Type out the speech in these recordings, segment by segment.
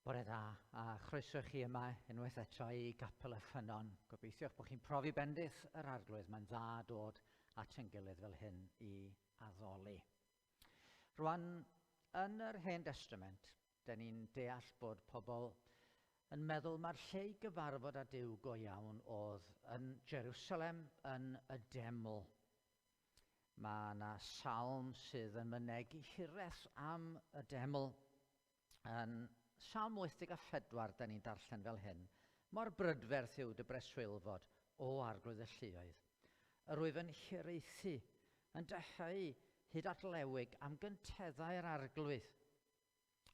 Bore dda, a chroeso chi yma unwaith eto i Gapel y Ffynnon. Gobeithio bod chi'n profi bendith yr Arglwydd. Mae'n dda dod at ein gilydd fel hyn i addoli. Rwan, yn yr Hen Destament, dyn ni'n deall bod pobl yn meddwl mae'r lle i gyfarfod â Duw go iawn oedd yn Jerusalem yn y deml. Mae yna salm sydd yn mynegi hiraeth am y deml. Yn Salm 84, da ni'n darllen fel hyn. Mor brydferth yw dy breswylfod, o arglwydd y lluoedd. Yr wyf yn hiraethu, yn dyheu hyd at lewig am gynteddau'r arglwydd.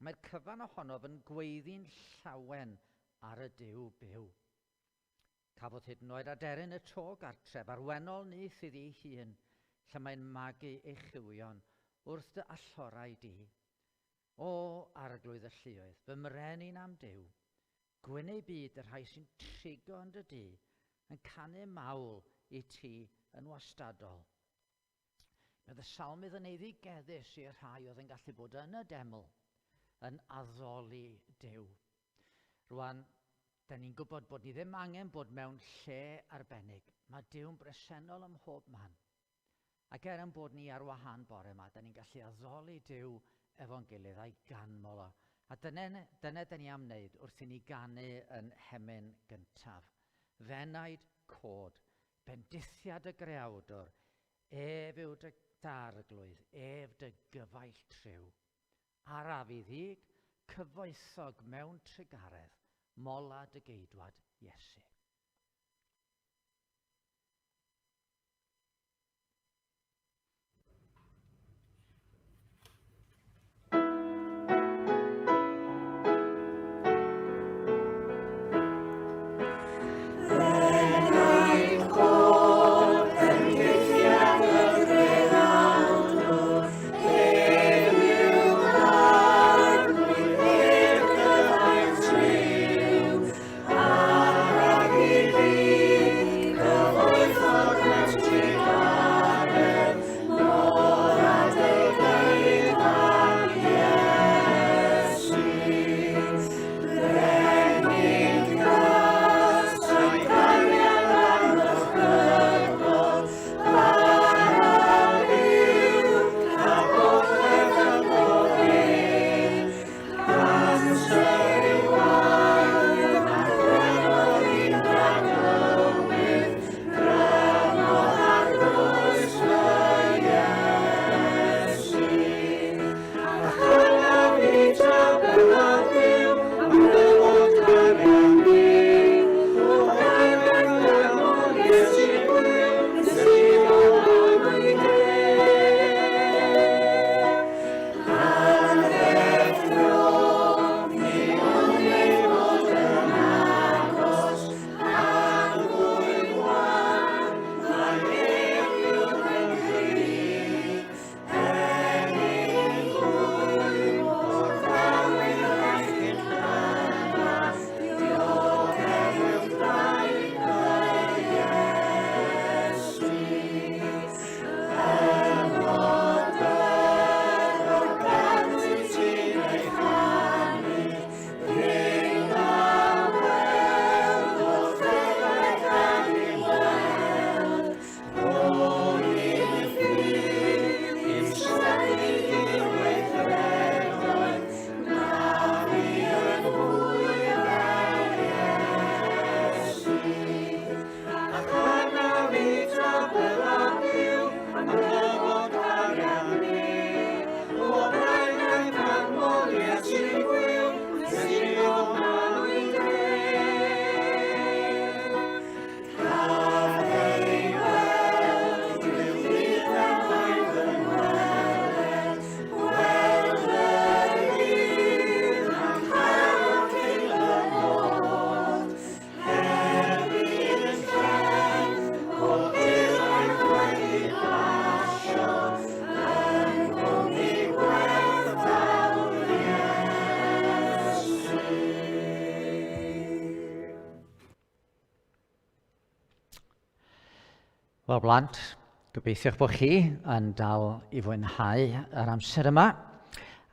Mae'r cyfan ohonof yn gweiddi'n llawen ar y Duw byw. Cafodd hyd yn oed aderyn y to gartref ar wennol nyth iddi'i hun, lle mae'n magu ei chywion wrth dy allorau di. O, Arglwydd y lluoedd, fy mrenin a'm Duw, gwyn eu byd y rhai sy'n trigo yn dy dŷ, yn canu mawl i ti yn wastadol. Bydd y salmydd yn eiddigeddus i'r rhai oedd yn gallu bod yn y deml, yn addoli Duw. Rwan, da ni'n gwybod bod ni ddim angen bod mewn lle arbennig. Mae Duw'n bresennol ym mhob man. Ac er yn bod ni ar wahân bore yma, da ni'n gallu addoli Duw efo'n gilydd a'i ganmol o. A dyna, dyna da ni am wneud wrth i ni ganu yn hemyn gyntaf. Fenaid cod, Bendithiad y Greawdwr, ef yw dy darglwydd, ef dy gyfaill triw. Araf i ddig, cyfoethog mewn trugaredd, mola dy geidwad Iesu. Wel blant, gobeithio'ch bod chi yn dal i fwynhau yr amser yma.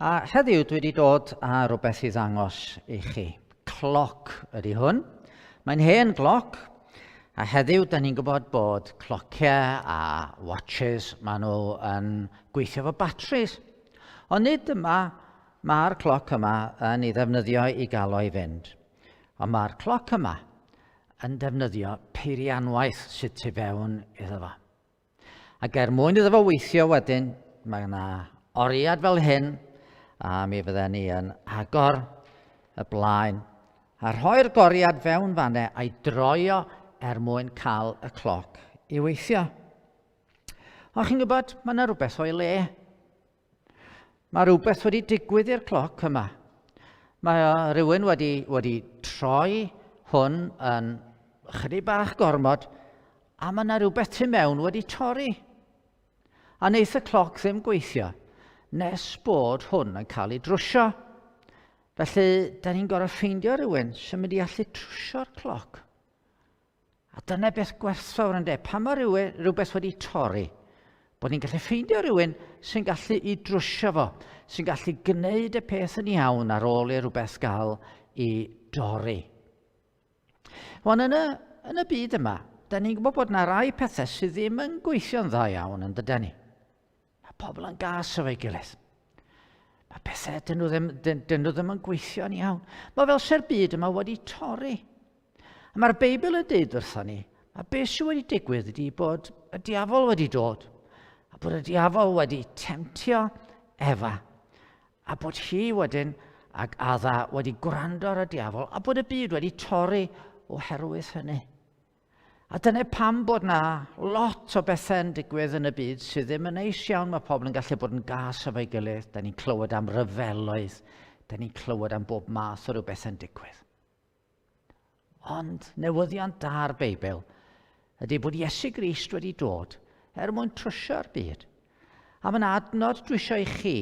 A heddiw dwi wedi dod â rhywbeth i ddangos i chi. Cloc ydy hwn. Mae'n hen gloc, a heddiw da ni'n gwybod bod clociau a watches, maen nhw yn gweithio efo batris. Ond nid yma mae'r cloc yma yn ei ddefnyddio i gael o i fynd. Ond mae'r cloc yma yn defnyddio peirianwaith sydd tu fewn iddo fo. Ac er mwyn iddo fo weithio wedyn, mae yna oriad fel hyn, a mi fydden ni yn agor y blaen a rhoi'r goriad fewn fanne a'i droio er mwyn cael y cloc i weithio. Ond chi'n gwybod, mae yna rhywbeth o'i le. Mae rhywbeth wedi digwydd i'r cloc yma. Mae rhywun wedi, wedi troi hwn yn chydig bach gormod, a mae yna rhywbeth tu mewn wedi torri. A wneith y cloc ddim gweithio nes bod hwn yn cael ei drwsio. Felly, da ni'n gorfod ffeindio rhywun sy'n mynd i allu trwsio'r cloc. A dyna beth gwerthfawr ynde, pan mae rhywun, rhywbeth wedi torri, bod ni'n gallu ffeindio rhywun sy'n gallu i drwsio fo, sy'n gallu gwneud y peth yn iawn ar ôl i rhywbeth gael i dorri. Wan, yn y, yn y byd yma, da ni'n gwybod bod yna rai pethau sydd ddim yn gweithio'n dda iawn yn dydan ni. Mae pobl yn gas efo'i gilydd. Mae pethau, dyn nhw ddim, dyn, dyn nhw ddim yn gweithio'n iawn. Mae fel se'r byd yma wedi torri. A mae'r Beibl yn dweud wrthon ni, a beth sydd wedi digwydd ydy bod y diafol wedi dod, a bod y diafol wedi temtio Efa, a bod hi wedyn ac Adda wedi gwrando ar y diafol, a bod y byd wedi torri oherwydd hynny. A dyna pam bod na lot o bethau'n digwydd yn y byd sydd ddim yn neis iawn. Mae pobl yn gallu bod yn gas efo'i gilydd. Da ni'n clywed am ryfeloedd. Da ni'n clywed am bob math o ryw bethau'n digwydd. Ond newyddion da'r Beibl ydy bod Iesu Grist wedi dod er mwyn trwsio'r byd. A mae'n adnod dwi eisiau i chi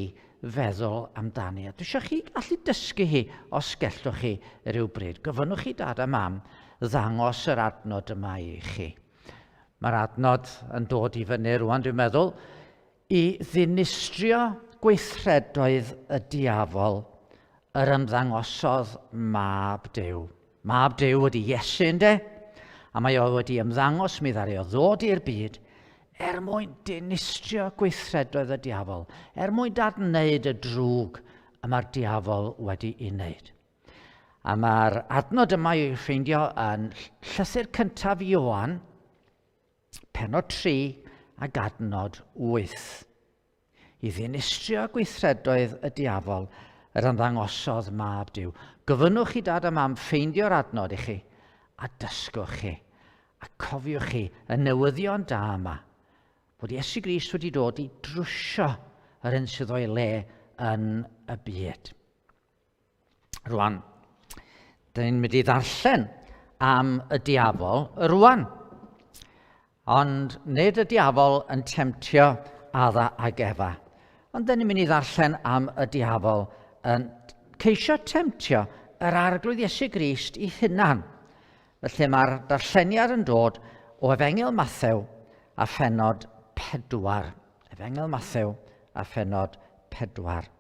feddwl amdani. A dwi eisiau chi allu dysgu hi os gellwch chi rhywbryd. Gofynnwch chi dad a mam ddangos yr adnod yma i chi. Mae'r adnod yn dod i fyny rwan, dwi'n meddwl, i ddinistrio gweithredoedd y diafol yr ymddangosodd mab Duw. Mab Duw ydy Iesu, ynde? A mae o wedi ymddangos, mi ddaru o ddod i'r byd er mwyn dinistrio gweithredoedd y diafol, er mwyn dadwneud y drwg y mae'r diafol wedi ei wneud. A mae'r adnod yma i'w ffeindio yn llythyr cyntaf Ioan, penod 3 ac adnod 8. I ddinistrio gweithredoedd y diafol yr ymddangosodd mab Duw. Gofynnwch i dad a mam ffeindio'r adnod i chi, a dysgwch chi, a cofiwch chi y newyddion da yma, bod Iesu Grist wedi dod i drwsio yr hyn sydd o'i le yn y byd. Rwan, dyn ni'n mynd i ddarllen am y diafol rwan. Ond nid y diafol yn temtio Adda ag Efa. Ond dyn ni'n mynd i ddarllen am y diafol yn ceisio temtio yr Arglwydd Iesu Grist i hunan. Felly mae'r darlleniad yn dod o Efengyl Mathew a phenod 4. Efengyl Mathew a phenod 4.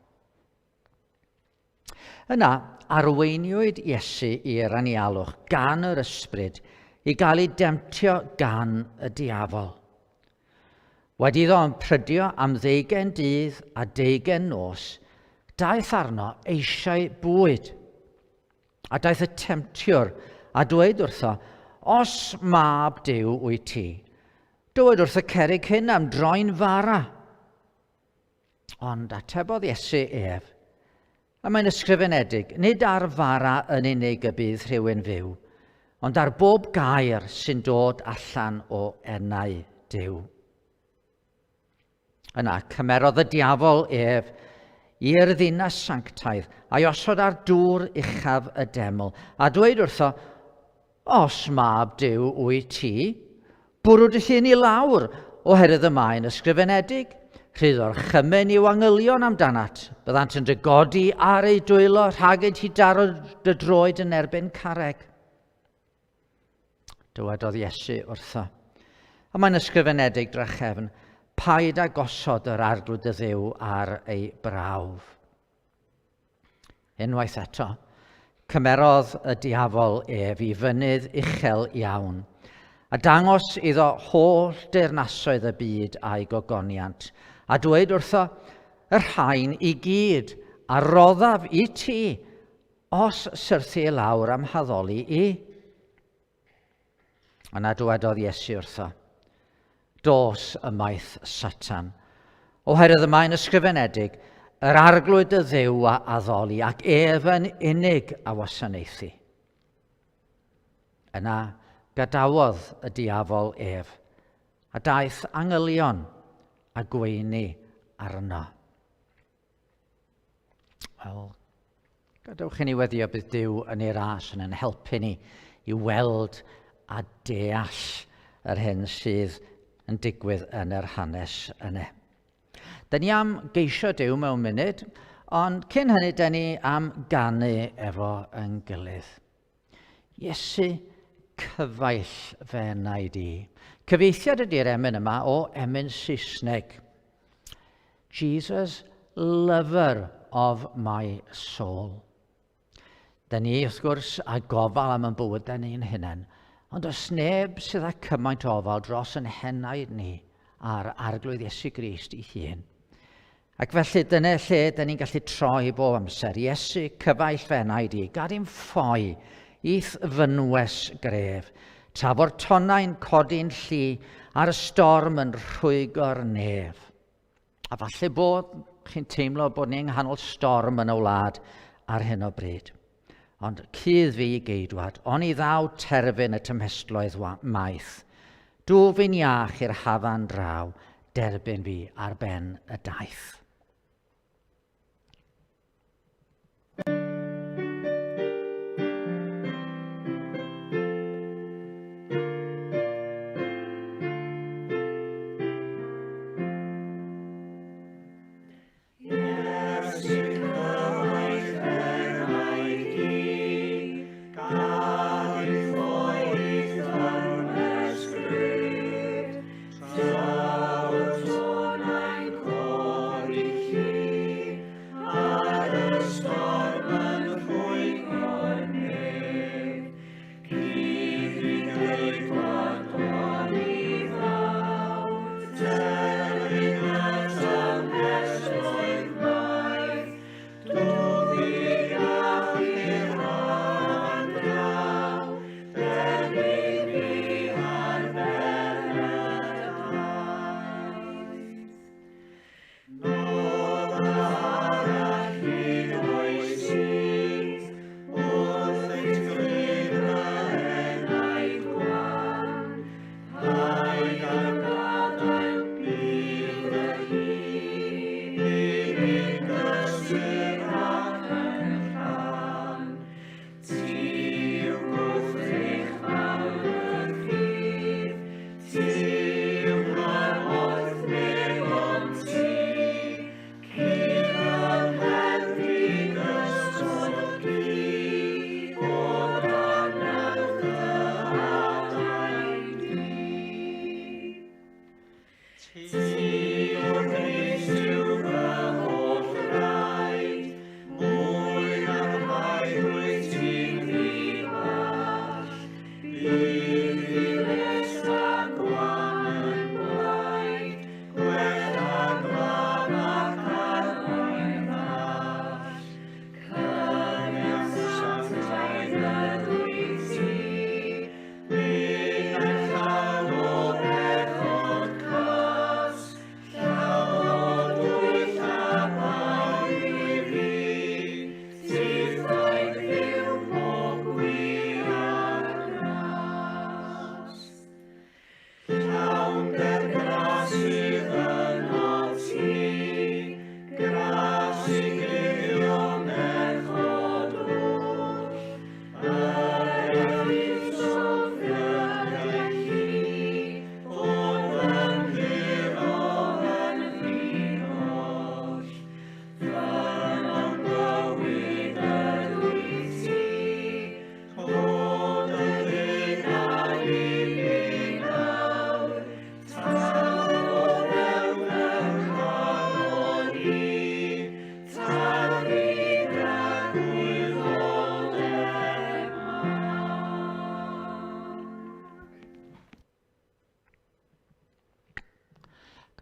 Yna, arweiniwyd Iesu i'r anialwch gan yr Ysbryd i gael ei demtio gan y diafol. Wedi iddo ymprydio am ddeugain dydd a deugain nos, daeth arno eisiau bwyd. A daeth y temtiwr a dweud wrtho, Os mab Duw wyt ti, dywed wrth y cerrig hyn am droi'n fara. Ond atebodd Iesu ef, a mae'n ysgrifenedig, nid ar fara yn unig y bydd rhywun fyw, ond ar bob gair sy'n dod allan o enau Duw. Yna cymerodd y diafol ef i'r ddinas sanctaidd a'i osod ar dŵr uchaf y deml, a dweud wrtho, Os mab Duw wyt ti, bwrw dy hun i lawr, oherwydd y mae'n ysgrifenedig, Rhydd orchymyn i'w angylion amdanat, byddant yn dy godi ar eu dwylo rhag i ti daro dy droed yn erbyn carreg. Dywedodd Iesu wrtho, a mae'n ysgrifenedig drachefn, paid â gosod yr arglwydd dy Dduw ar ei brawf. Unwaith eto, cymerodd y diafol ef i fynydd uchel iawn, a dangos iddo holl deyrnasoedd y byd a'i gogoniant, a dweud wrtho, Y rhain i gyd a roddaf i ti, os syrthi i lawr am haddoli i. Yna dywedodd Iesu wrtho, Dos ymaith, Satan, oherwydd y mae'n ysgrifenedig, yr arglwydd dy dduw a addoli, ac ef yn unig a wasanaethu. Yna gadawodd y diafol ef, a daeth angylion a gweini arno. Wel, gadewch i ni weddio bydd Duw yn ei ras yn ein helpu ni i weld a deall yr hyn sydd yn digwydd yn yr hanes yna. Da ni am geisio Duw mewn munud, ond cyn hynny da ni am ganu efo yn gilydd. Iesu, cyfaill fy enaid i. Cyfieithiad ydy'r emyn yma o emyn Saesneg. Jesus, lover of my soul. Da ni, wrth gwrs, a gofal am yn bywydau ni'n hunain, ond oes neb sydd â cymaint o ofal dros yn henaid ni a'r Arglwydd Iesu Grist ei hun. Ac felly dyna lle dyn ni'n gallu troi bob amser. Iesu, cyfaill fy enaid i, gad i'm ffoi i'th fynwes gref. Tra fo'r tonnau'n codi'n llu a'r storm yn rhwygo'r nef. A falle bod chi'n teimlo bod ni yng nghanol storm yn y wlad ar hyn o bryd. Ond cudd fi i geidwad, oni ddaw terfyn y tymhestloedd maith. Dw fi'n iach i'r hafan draw, derbyn fi ar ben y daith.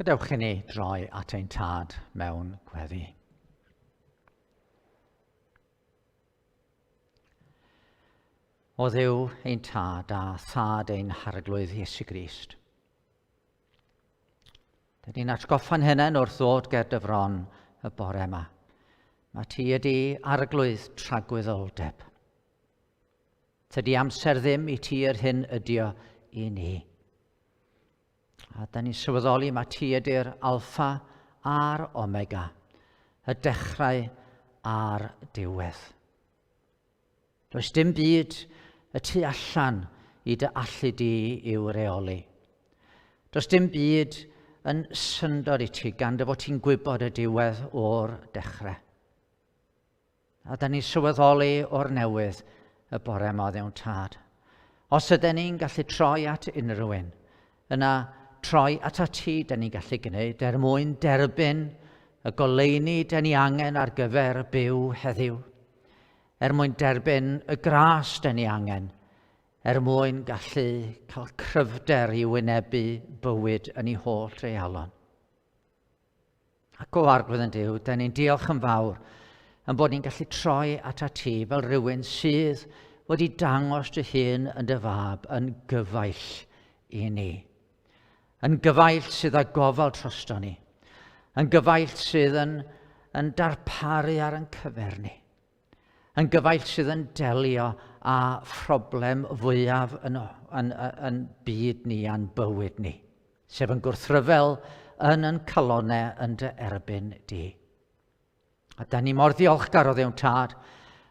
Gadewch i ni droi at ein tad mewn gweddi. O Dduw ein tad a thad ein harglwydd Iesu Grist. Dyn ni'n atgoffa'n hunain wrth ddod ger dy fron y bore yma. Mae ti ydi arglwydd tragwyddoldeb. Tydi amser ddim i ti yr hyn ydi o i ni. A da ni'n sylweddoli mae ti ydy'r alffa a'r omega, y dechrau a'r diwedd. Does dim byd y tu allan i dy allu di i'w reoli. Does dim byd yn syndod i ti gan dy fod ti'n gwybod y diwedd o'r dechrau. A da ni'n sylweddoli o'r newydd y bore yma o Dduw'n Tad. Os ydyn ni'n gallu troi at unrhyw un, yna troi at a ti da ni'n gallu gwneud er mwyn derbyn y goleuni da ni angen ar gyfer byw heddiw, er mwyn derbyn y gras da ni angen, er mwyn gallu cael cryfder i wynebu bywyd yn ei holl dreialon. Ac o Arglwydd yn Duw, da ni'n diolch yn fawr yn bod ni'n gallu troi at ti fel rhywun sydd wedi dangos dy hun yn dy fab yn gyfaill i ni. Yn gyfaill sydd â gofal drosto ni. Yn gyfaill sydd yn, yn darparu ar yn cyfer ni. Yn gyfaill sydd yn delio â phroblem fwyaf yn, yn, yn byd ni a'n bywyd ni, sef yn gwrthryfel yn yn calonau yn dy erbyn di. A da ni mor ddiolchgar o Dduw'n Tad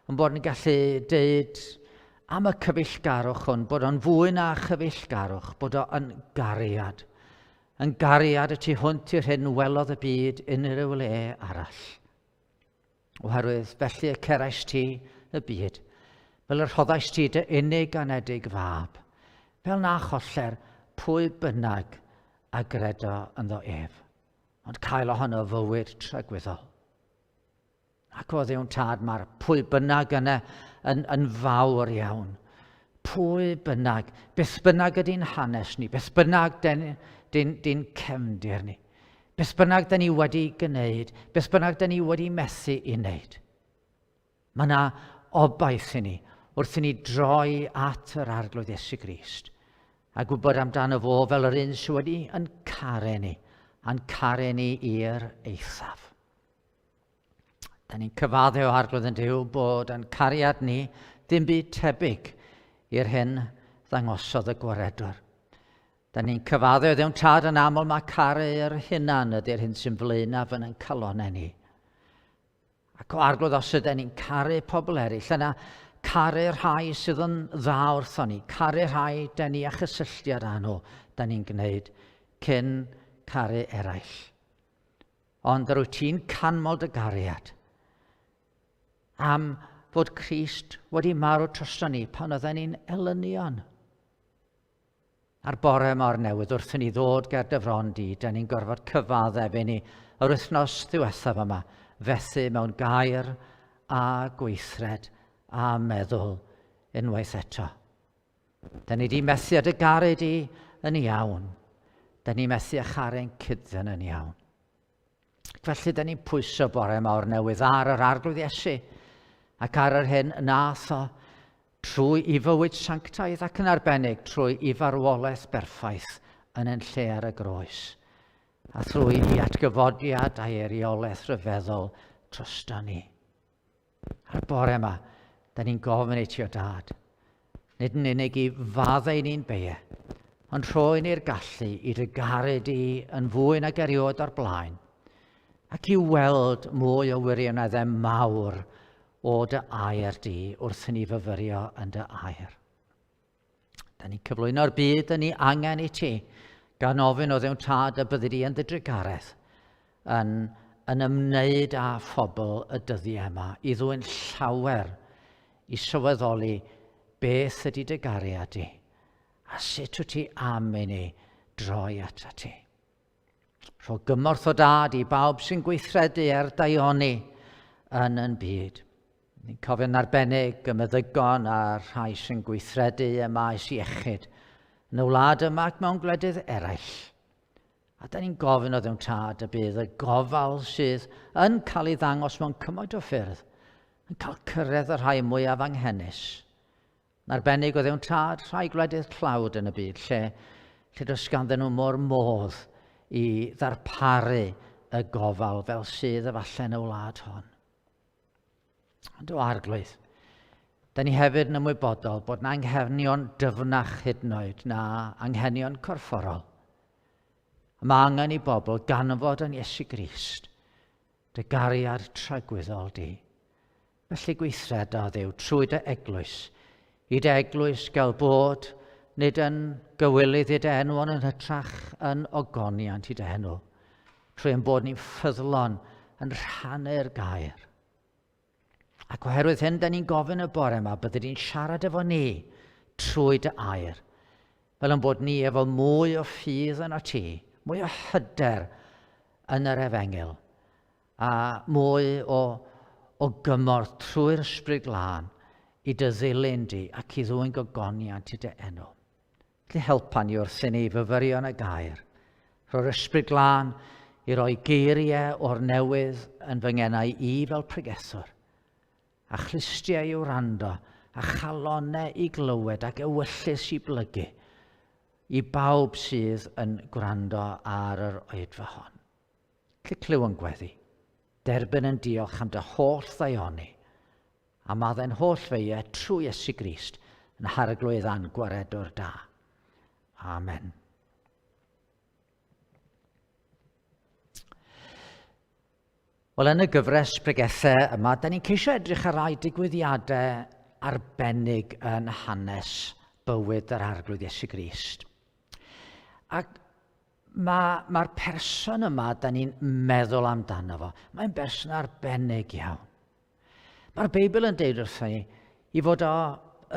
yn bod yn gallu deud am y cyfeillgarwch hwn, bod o'n fwy na chyfeillgarwch, bod o'n gariad. Yn gariad y tu hwnt i'r hyn welodd y byd unrhyw le arall. Oherwydd felly y cerais ti y byd, fel y rhoddais ti dy unig anedig fab, fel na choller pwy bynnag a gredo ynddo ef, ond cael ohono fywyd tragwyddol. Ac o Dduw'n tad, mae'r pwy bynnag yna yn, yn fawr iawn. Pwy bynnag, beth bynnag ydy'n hanes ni, beth bynnag dyn, dyn, dyn cefndir ni. Beth bynnag da ni wedi gwneud, beth bynnag da ni wedi methu i wneud. Mae yna obaith i ni wrth i ni droi at yr Arglwydd Iesu Grist a gwybod amdano fo fel yr un sydd wedi yn caru ni, a'n caru ni i'r eithaf. Da ni'n cyfadde o Arglwydd yn Duw bod yn cariad ni ddim byd tebyg i'r hyn ddangosodd y gwaredwr. Da ni'n cyfadde o Dduw'n Tad yn aml mae caru'r hunan ydy'r hyn sy'n flaenaf yn ein calonau ni. Ac o Arglwydd, os ydyn ni'n caru pobl eraill, yna caru'r rhai sydd yn dda wrthon ni, caru'r rhai da ni a chysylltiad â nhw, da ni'n gwneud cyn caru eraill. Ond yr wyt ti'n canmol dy gariad am fod Crist wedi marw drosto ni pan oedden ni'n elynion. A'r bore yma o'r newydd, wrth i ni ddod ger dy fron di, da ni'n gorfod cyfaddef i ni yr wythnos ddiwethaf yma, fethu mewn gair a gweithred a meddwl unwaith eto. Da ni di methu â dy garu di yn iawn. Da ni methu â charu'n cydddyn yn iawn. Felly, da ni'n pwyso bore yma o'r newydd ar yr Arglwydd Iesu ac ar yr hyn nath o trwy i fywyd sanctaidd ac yn arbennig trwy i farwolaeth berffaith yn ein lle ar y groes a thrwy i atgyfodiad a'i eiriolaeth rhyfeddol drosto ni. A'r bore yma, da ni'n gofyn i ti o dad, nid yn unig i faddau ni'n beie, ond rhoi ni'r gallu i dy garu di yn fwy nag erioed o'r blaen, ac i weld mwy o wirioneddau mawr o dy air di wrth i ni fyfyrio yn dy air. Da ni'n cyflwyno'r byd yn ei angen i ti, gan ofyn o ddewn tad y byddi di yn dy drugaredd yn, yn ymwneud â phobl y dyddiau yma, i ddwyn llawer i sylweddoli beth ydy dy gariad di, a sut wyt ti am i ni droi at ti. Rho gymorth o dad i bawb sy'n gweithredu er daioni yn yn byd. Ni'n cofio'n arbennig y meddygon a'r rhai sy'n gweithredu y maes iechyd yn y wlad yma ac mewn gwledydd eraill. A da ni'n gofyn o Dduw Tad y bydd y gofal sydd yn cael ei ddangos mewn cymaint o ffyrdd yn cael cyrraedd y rhai mwyaf anghenus. Yn arbennig o Dduw Tad, rhai gwledydd tlawd yn y byd lle, lle does ganddyn nhw mor modd i ddarparu y gofal fel sydd efallai yn y wlad hon. Ond o arglwydd, da ni hefyd yn ymwybodol bod na anghenion dyfnach hyd yn oed na anghenion corfforol. Mae angen i bobl ganfod yn Iesu Grist dy gariad tragwyddol di. Felly gweithredo Dduw trwy dy eglwys, i dy eglwys gael bod nid yn gywilydd i dy enw ond yn hytrach yn ogoniant i dy enw, trwy ein bod ni'n ffyddlon yn rhannu'r gair. Ac oherwydd hyn, da ni'n gofyn y bore yma, bydde di'n siarad efo ni trwy dy air, fel yn bod ni efo mwy o ffydd yno ti, mwy o hyder yn yr efengyl, a mwy o, o gymorth trwy'r Ysbryd Glân i dy ddilyn di ac i ddwyn gogoniant i dy enw. Felly helpa ni wrth i ni fyfyrio yn y gair. Rho'r Ysbryd Glân i roi geiriau o'r newydd yn fy ngenau i fel pregethwr, a chlustiau i wrando, a chalonau i glywed ac ewyllys i blygu i bawb sydd yn gwrando ar yr oedfa hon. Felly clyw yn gweddi, derbyn yn diolch am dy holl ddaioni, A maddau'n holl feiau trwy Iesu Grist, yn harglwydd a'n gwaredwr da. Amen. Wel, yn y gyfres pregethau yma, da ni'n ceisio edrych ar rai digwyddiadau arbennig yn hanes bywyd yr Arglwydd Iesu Grist. Ac mae'r ma person yma da ni'n meddwl amdano fo, mae'n berson arbennig iawn. Mae'r Beibl yn deud wrtho ni i fod o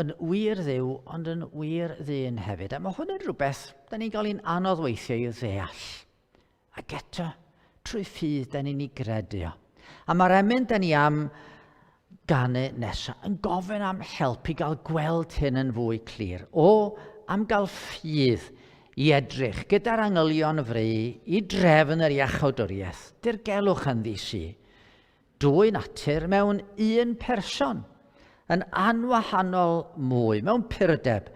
yn wir ddiw, ond yn wir ddyn hefyd. A mae hwn yn rhywbeth da ni'n cael un anodd weithiau i'w ddeall. Ac eto, trwy ffydd da ni'n ei gredu o. A mae'r emyn da ni am ganu nesaf yn gofyn am help i gael gweld hyn yn fwy clir. O, am gael ffydd i edrych gyda'r angylion fry i drefn yr iachawdwriaeth, dirgelwch yn ddi-si. Dwy natur mewn un person, yn anwahanol mwy, mewn purdeb,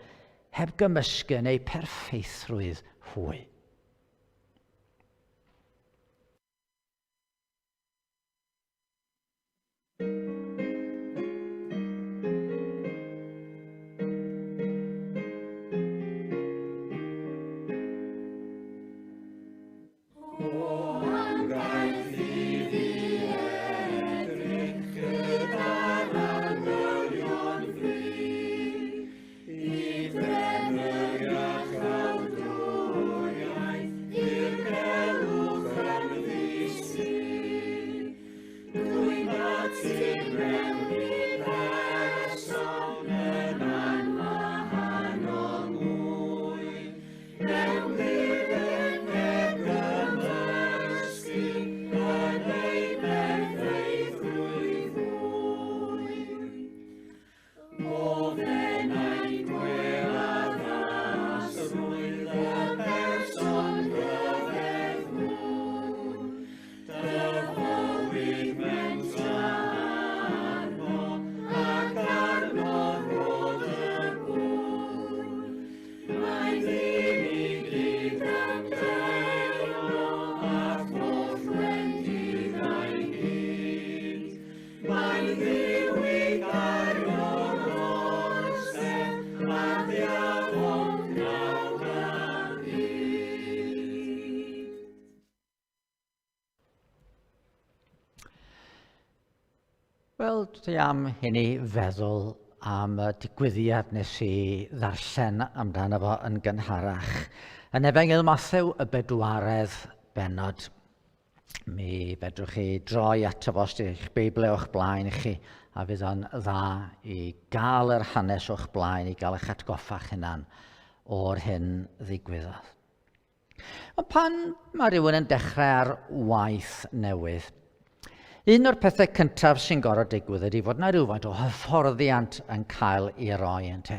heb gymysgu yn eu perffeithrwydd hwy. Wel, dwi am i ni feddwl am y digwyddiad nes i ddarllen amdano fo yn gynharach. Yn Efengyl Mathew, y bedwaredd bennod. Mi fedrwch chi droi ato fo os ydych Beibl o'ch blaen chi, a fydd o'n dda i gael yr hanes o'ch blaen, i gael eich atgoffa'ch hunan o'r hyn ddigwyddodd. Ond pan mae rhywun yn dechrau ar waith newydd, un o'r pethau cyntaf sy'n gorfod digwydd ydy fod yna rhywfaint o hyfforddiant yn cael ei roi yn te.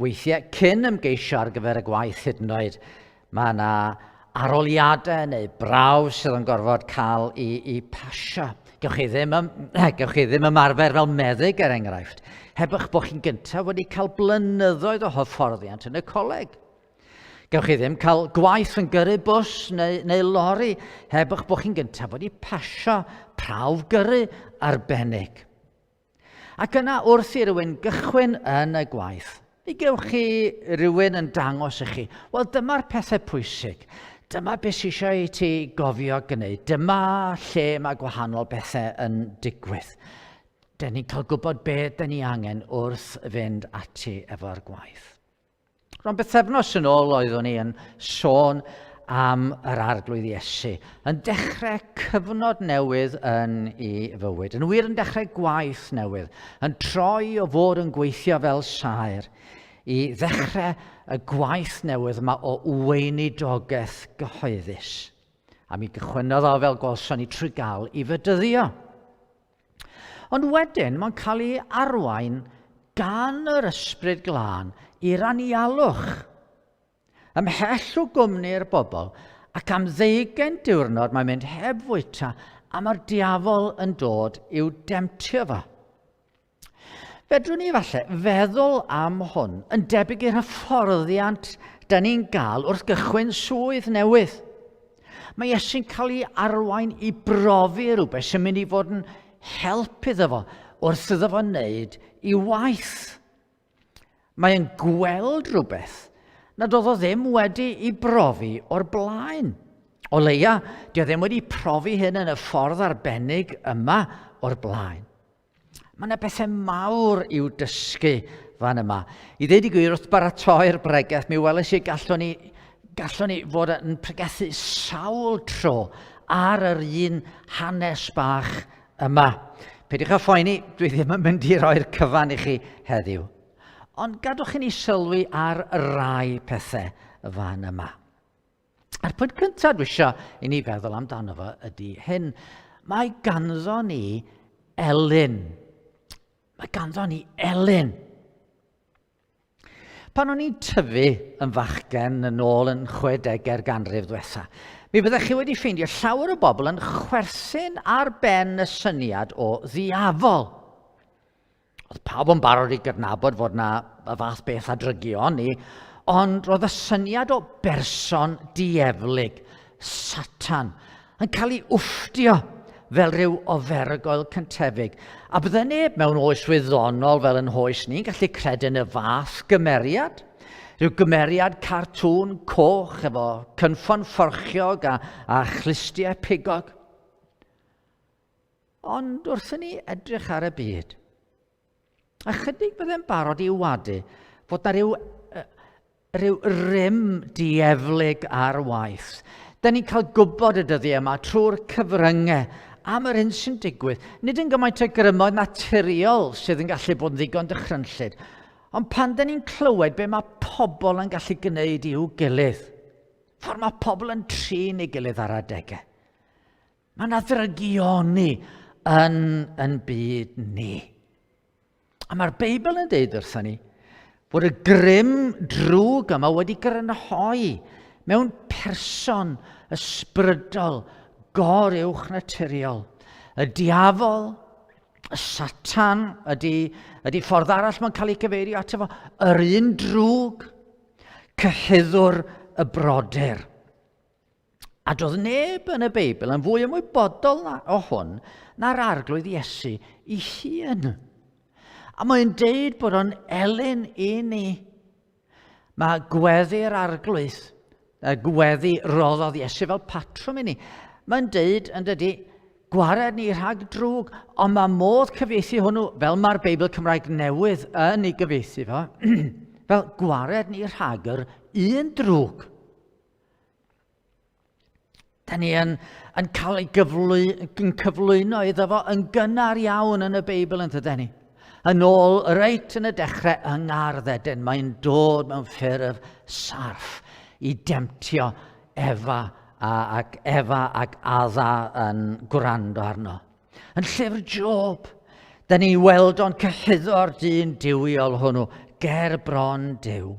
Weithiau, cyn ymgeisio ar gyfer y gwaith hyd yn oed, mae yna aroliadau neu brawf sydd yn gorfod cael i, i pasio. Gewch chi ddim, ym, gewch chi ddim ymarfer fel meddyg, er enghraifft, heb eich bod chi'n gyntaf wedi cael blynyddoedd o hyfforddiant yn y coleg. Gewch chi ddim cael gwaith yn gyrru bws neu, neu lori heb eich bod chi'n gyntaf wedi pasio prawf gyrru arbennig. Ac yna wrth i rywun gychwyn yn y gwaith, mi gewch chi rywun yn dangos i chi, wel dyma'r pethau pwysig, dyma beth sy'n eisiau i ti gofio gwneud, dyma lle mae gwahanol bethau yn digwydd. Dyn ni'n cael gwybod beth dyn ni angen wrth fynd ati efo'r gwaith. Rhan bythefnos yn ôl oeddwn i yn sôn am yr Arglwydd Iesu, yn dechrau cyfnod newydd yn ei fywyd, yn wir yn dechrau gwaith newydd, yn troi o fod yn gweithio fel saer i ddechrau y gwaith newydd yma o weinidogaeth gyhoeddus. A mi gychwynnodd o fel gwelson ni trwy gael i fedyddio. Ond wedyn mae'n cael ei arwain gan yr Ysbryd Glân i'r anialwch. Ymhell o gwmni'r bobl, ac am ddeugain diwrnod mae'n mynd heb fwyta a mae'r diafol yn dod i'w demtio fo. Fedrwn ni falle feddwl am hwn yn debyg i'r hyfforddiant da ni'n gael wrth gychwyn swydd newydd. Mae Iesu'n cael ei arwain i brofi rhywbeth sy'n mynd i fod yn help iddo fo wrth iddo fo wneud i waith. Mae'n gweld rhywbeth nad oedd o ddim wedi i brofi o'r blaen. O leia, di o ddim wedi profi hyn yn y ffordd arbennig yma o'r blaen. Mae yna bethau mawr i'w dysgu fan yma. I ddeud i gwir, wrth baratoi'r bregeth, mi weles i gallwn ni, gallwn ni fod yn pregethu sawl tro ar yr un hanes bach yma. Peidiwch â phoeni, dwi ddim yn mynd i roi'r cyfan i chi heddiw. Ond gadwch i ni sylwi ar rai pethau fan yma. A'r pwynt cyntaf dwi eisiau i ni feddwl amdano fo ydy hyn. Mae ganddo ni elyn. Mae ganddo ni elyn. Pan o'n i'n tyfu yn fachgen yn ôl yn 60au'r ganrif ddiwetha, mi fyddech chi wedi ffeindio llawer o bobl yn chwerthin ar ben y syniad o ddiafol. Oedd pawb yn barod i gydnabod fod na y fath beth â drygion ni, ond roedd y syniad o berson dieflig, Satan, yn cael ei wfftio fel rhyw ofergoel cyntefig. A bydde neb mewn oes wyddonol fel yn hoes ni'n gallu credu yn y fath gymeriad. Rhyw gymeriad cartŵn coch efo cynffon fforchiog a, a chlustiau pigog. Ond wrth i ni edrych ar y byd, ychydig byddem barod i wadu fod na ryw, rhyw rym dieflig ar waith. Da ni'n cael gwybod y dyddiau yma trwy'r cyfryngau am yr hyn sy'n digwydd. Nid yn gymaint o grymoedd naturiol sydd yn gallu bod yn ddigon dychrynllyd, ond pan da ni'n clywed be mae pobl yn gallu gwneud i'w gilydd, ffordd mae pobl yn trin ei gilydd ar adegau. Mae yna ddrygioni yn yn byd ni. A mae'r Beibl yn deud wrthon ni bod y grym drwg yma wedi grynhoi mewn person ysbrydol goruwch naturiol. Y diafol, y satan ydy, ydy ffordd arall mae'n cael ei gyfeirio ato fo, yr un drwg, cyhuddwr y brodyr. A doedd neb yn y Beibl yn fwy ymwybodol na, o hwn na'r arglwydd Iesu i hun. A mae'n deud bod o'n elyn i ni. Mae gweddi'r arglwydd, y gweddi roddodd Iesu fel patrwm i ni. Mae'n deud, yn dydy, gwared ni rhag drwg, ond mae modd cyfieithu hwnnw, fel mae'r Beibl Cymraeg Newydd yn ei gyfieithu fo, fel gwared ni rhag yr un drwg. Da ni yn, yn cael ei gyflwy, yn cyflwyno iddo fo yn gynnar iawn yn y Beibl yn dydyn ni. Yn ôl reit yn y dechrau yng Ngardd Eden, mae'n dod mewn ffurf sarff i demtio Efa a, ac Efa ac Adda yn gwrando arno. Yn llyfr Job, da ni weld o'n cyhuddo'r dyn duwiol hwnnw ger bron Duw.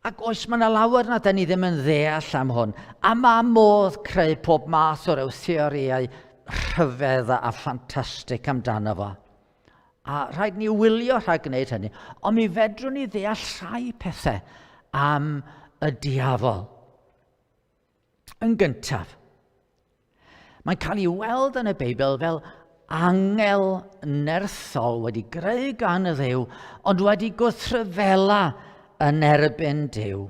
Ac oes, mae yna lawer na da ni ddim yn ddeall am hwn. A mae modd creu pob math o ryw theorïau rhyfedd a ffantastig amdano fo. A rhaid ni wylio rhag gwneud hynny. Ond mi fedrwn ni ddeall rhai pethau am y diafol. Yn gyntaf, mae'n cael ei weld yn y Beibl fel angel nerthol wedi greu gan y Dduw, ond wedi gwrthryfela yn erbyn Duw.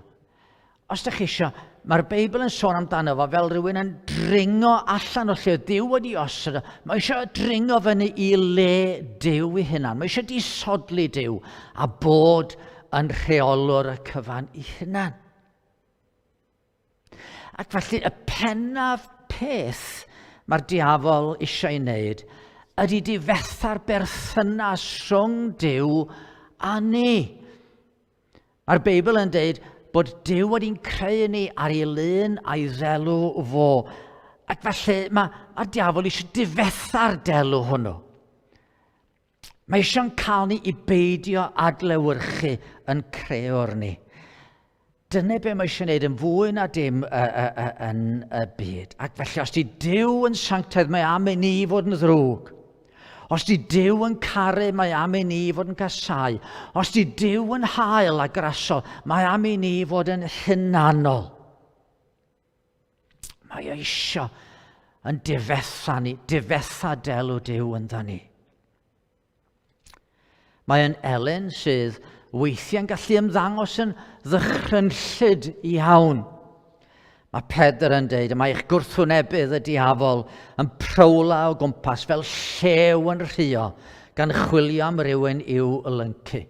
Os ydych chi eisiau, mae'r Beibl yn sôn amdano fo fel rhywun yn dringo allan o lle Duw wedi osod. Mae eisiau dringo fyny i le Duw ei hunan. Mae eisiau disodli Duw a bod yn rheolwr y cyfan ei hunan. Ac felly y pennaf peth mae'r diafol eisiau ei wneud ydy difetha'r berthynas rhwng Duw a ni. Mae'r Beibl yn dweud bod Duw wedi'n creu ni ar ei lun a'i ddelw fo. Ac felly mae'r diafol eisiau difetha'r delw hwnnw. Mae eisiau'n cael ni i beidio adlewyrchu yn creor ni. Dyna be mae eisiau gwneud yn fwy na dim yn y byd. Ac felly, os di Duw yn sanctaidd, mae am i ni fod yn ddrwg. Os di Duw yn caru, mae am i ni fod yn casau. Os di Duw yn hael a grasol, mae am i ni fod yn hunanol. Mae o eisiau yn difetha ni, difetha delw Duw ynddo ni. Mae yn Elen sydd weithiau'n gallu ymddangos yn ddychrynllyd iawn. Mae Pedr yn deud, y mae eich gwrthwynebydd y diafol yn prowla o gwmpas fel llew yn rhuo, gan chwilio am rywun i'w lyncu.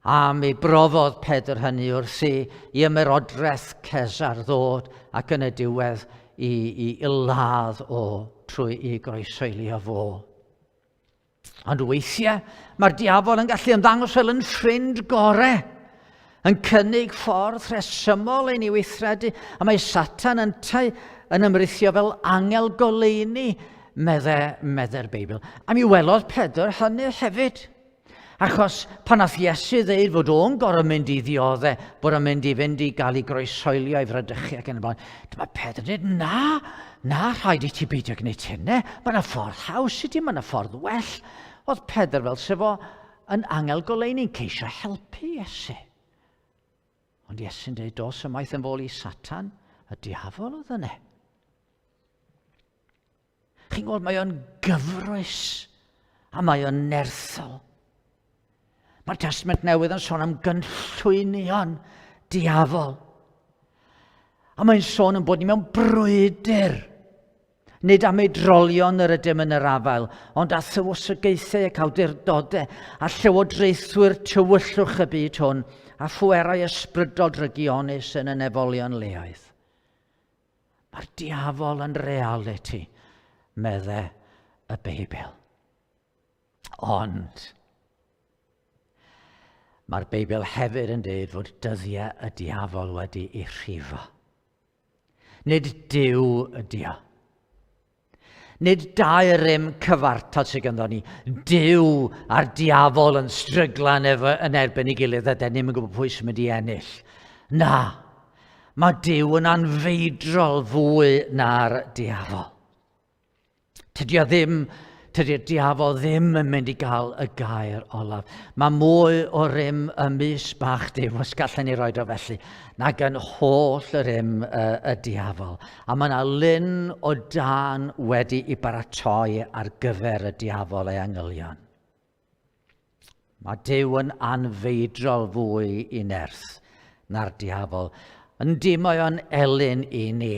A mi brofodd Pedr hynny wrth i, i ymerodraeth Cesar ddod ac yn y diwedd i, i, i ladd o trwy i groesoelio fo. Ond weithiau mae'r diafol yn gallu ymddangos fel yn ffrind gore, yn cynnig ffordd rhesymol i ni weithredu, a mae Satan yntau yn ymrithio fel angel goleuni, medde, medde'r Beibl. A mi welodd Pedr hynny hefyd. Achos pan nath Iesu ddeud fod o'n gorfod mynd i ddiodde, bod o'n mynd i fynd i gael ei groeshoelio, i fradychu ac yn y blaen, dyma Pedr yn dweud, na, na, rhaid i ti beidio gwneud hynny, mae yna ffordd haws i ti, mae yna ffordd well. Oedd Pedr fel sef o yn angel goleuni'n ceisio helpu Iesu. Ond Iesu'n dweud, dos ymaith yn fôl i Satan, y diafol oedd yna. Chi'n gweld, mae o'n gyfrwys a mae o'n nerthol. Mae'r Testament Newydd yn sôn am gynllwynion diafol. A mae'n sôn yn bod ni mewn brwydr. Nid am eidrolion yr ydym yn yr afael, ond a thywysogaethau ac awdurdodau a llywodraethwyr tywyllwch y byd hwn a phwerau ysbrydol drygionus yn y nefolion leoedd. Mae'r diafol yn realiti, medde y Beibl. Ond, mae'r Beibl hefyd yn dweud fod dyddiau y diafol wedi ei rhifo. Nid Duw ydy o. Nid dau rym cyfartal sydd ganddo ni. Duw a'r diafol yn stryglan efo yn erbyn ei gilydd a den ni'n gwybod pwy sy'n mynd i ennill. Na, mae Duw yn anfeidrol fwy na'r diafol. Tydi o ddim Tydi'r diafol ddim yn mynd i gael y gair olaf. Mae mwy o rym ym mys bach Duw, os gallen ni roed o felly, nag yn holl rym y, y diafol. A mae yna lun o dân wedi i baratoi ar gyfer y diafol ei angylion. Mae Duw yn anfeidrol fwy i nerth na'r diafol. Yndi, mae o'n elyn i ni.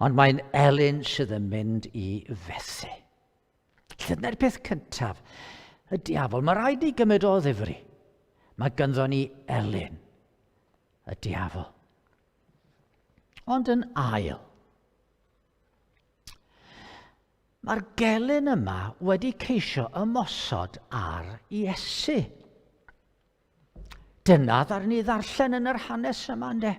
Ond mae'n elyn sydd yn mynd i fethu. Dyna'r peth cyntaf. Y diafol, mae rhaid ni gymryd o ddifri. Mae ganddo ni elyn, y diafol. Ond yn ail, mae'r gelyn yma wedi ceisio ymosod ar Iesu. Dyna ddaru ni ddarllen yn yr hanes yma, ynddo.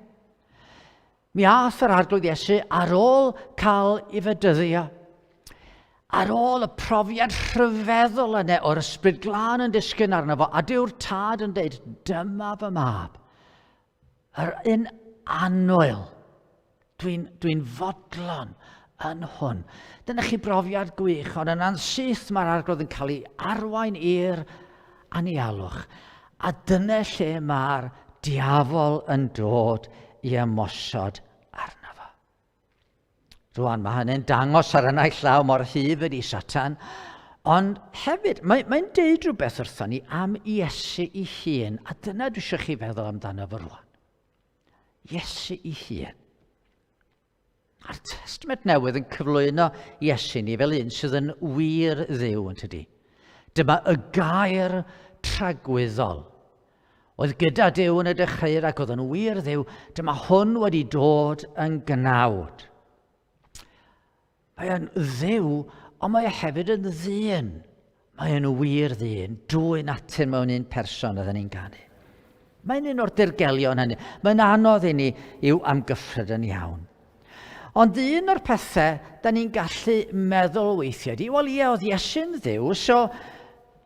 Mi ath yr Arglwydd Iesu ar ôl cael ei fedyddio, ar ôl y profiad rhyfeddol yna o'r Ysbryd Glân yn disgyn arno fo, a dyw'r Tad yn dweud, dyma fy mab, Yr un annwyl. Dwi'n dwi fodlon yn hwn. Dyna chi brofiad gwych, ond yna'n syth mae'r arglwydd yn cael ei arwain i'r anialwch. A dyna lle mae'r diafol yn dod i ymosod arno fo. Rwan, mae hynny'n dangos ar y naill law mor hyf ydi Satan, ond hefyd, mae'n mae deud rhywbeth wrthon ni am Iesu ei hun, a dyna dwi eisiau chi feddwl amdano fo rwan. Iesu ei hun. A'r Testament Newydd yn cyflwyno Iesu ni fel un sydd yn wir ddiw, yn tydi. Dyma y gair tragwyddol oedd gyda Duw yn y dechreuad ac oedd yn wir Dduw, dyma hwn wedi dod yn gnawd. Mae o'n dduw, ond mae e hefyd yn ddyn. Mae o'n wir ddyn, dwy natur mewn un person oedden ni'n ganu. Mae'n un o'r dirgelion hynny. Mae'n anodd i ni i'w amgyffred yn iawn. Ond un o'r pethau da ni'n gallu meddwl weithiau di, wel ie, oedd Iesu'n ddiw, so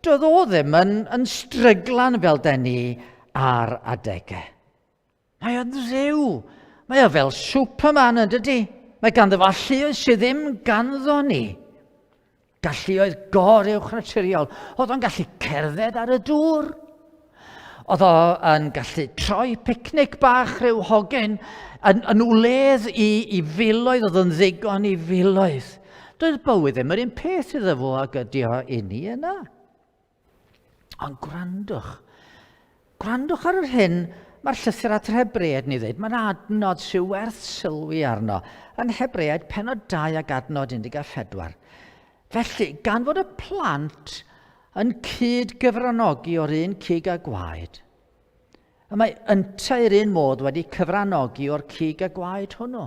doedd o ddim yn, yn stryglan fel da ni ar adegau. Mae o'n ddiw. Mae o fel Superman yn dydy. Mae ganddo fo alluoedd sydd ddim ganddo ni. Galluoedd goruwchnaturiol. Oedd o'n gallu cerdded ar y dŵr. Oedd o'n gallu troi picnic bach rhyw hogyn yn, yn wledd i, i filoedd, oedd o'n ddigon i filoedd. Doedd bywyd ddim yr un peth iddo fo ag ydi o i ni yna. Ond gwrandwch. Gwrandwch ar yr hyn mae'r llythyr at yr Hebreaid ni ddweud. Mae'n adnod sy'n werth sylwi arno. Yn Hebreaid penod 2 ac adnod 14. Felly, gan fod y plant yn cyd gyfranogi o'r un cig a gwaed, y mae yntau i'r un modd wedi cyfranogi o'r cig a gwaed hwnnw.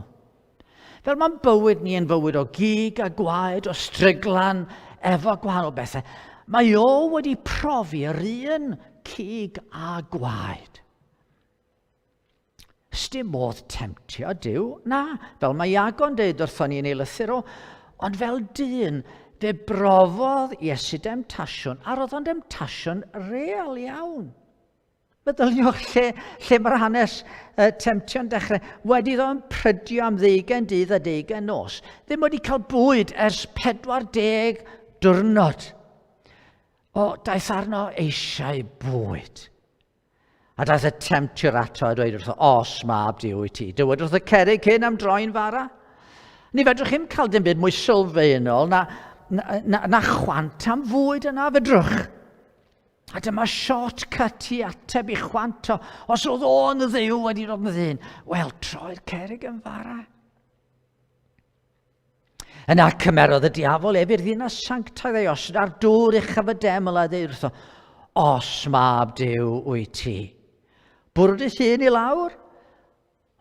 Fel mae'n bywyd ni yn fywyd o gig a gwaed, o stryglan, efo gwahanol bethau, mae o wedi profi yr un cig a gwaed. Sdim modd temtio Duw, na, fel mae Iago'n deud wrthon ni yn ei lythyr o, ond fel dyn, fe brofodd Iesu demtasiwn, a roedd o'n demtasiwn real iawn. Meddyliwch lle, lle mae'r hanes uh, temtio'n dechrau. Wedi iddo yn prydio am ddeugain dydd a deugain nos. Ddim wedi cael bwyd ers 40 diwrnod. O, daeth arno eisiau bwyd. A daeth y temtiwr ato a dweud wrtho, os mab Duw wyt ti, dywed wrth y cerrig hyn am droi'n fara. Ni fedrwch chi'm cael dim byd mwy sylfaenol na, na, na, na chwant am fwyd yna, fedrwch. A dyma shortcut i ateb i chwant o, os oedd o'n ddew wedi dod yn ddyn, wel, troi'r cerig yn fara. Yna cymerodd y diafol ef i'r ddinas sanctaidd ei osod ar dŵr uchaf y deml a ddeud wrtho, os mab Duw wyt ti, bwrw dy hun i lawr,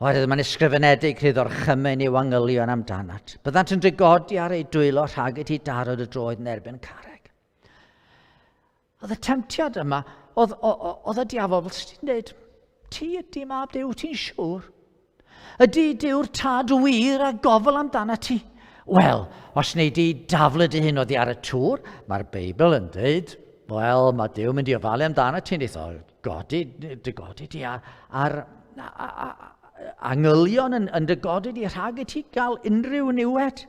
Oherwydd mae'n ysgrifenedig rhydd orchymyn i'w angylion amdanat. Byddant yn dygodi ar ei dwylo rhag i ti daro dy droed yn erbyn carreg. Oedd y temtiad yma, oedd, oedd y diafol fel sy'n dweud, ti ydy mab Duw, ti'n siŵr? Ydy Duw'r tad wir a gofal amdana ti? Wel, os wnei di daflu dy hun oddi ar y tŵr, mae'r Beibl yn dweud, wel, mae Duw mynd i ofalu amdana ti, wneith o godi, dy godi di ar, ar angylion yn, yn dy godi di rhag i ti gael unrhyw niwed.